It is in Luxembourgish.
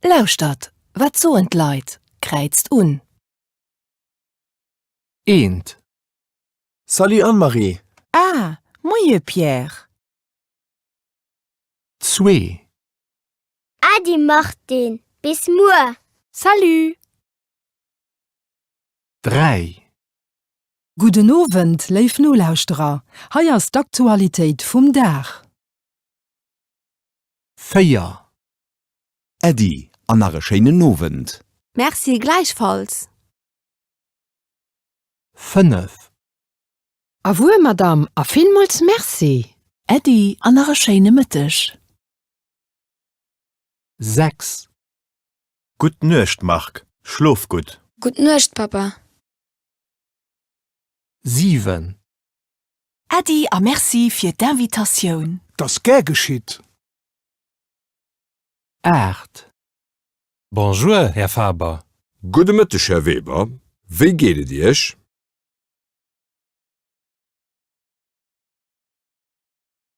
Lauschtert, wat soen d'Leit? Kräizt un. Eent. Salut Anne-Marie. Ah, Moie Pierre. Zwee. Äddi Martine, bis muer. Salut. 3. Gudden Owend, léif Nolauschterer, hei ass d'Aktualitéit vum Dag. 4. Äddi an nach e schéinen Owend. Merci, gläichfalls. 5. Awuer, Madame, a villmools Merci. Äddi an nach e schéine Mëtteg. 6. Gutt Nuecht Marc, schlof gutt. Gutt Nuecht Papa. 7. Äddi a Merci fir d'Invitatioun. 't ass gär geschitt. 8. Bonjour, Här Faber. Gudde Mëtteg, Här Weber. Wéi geet et Iech?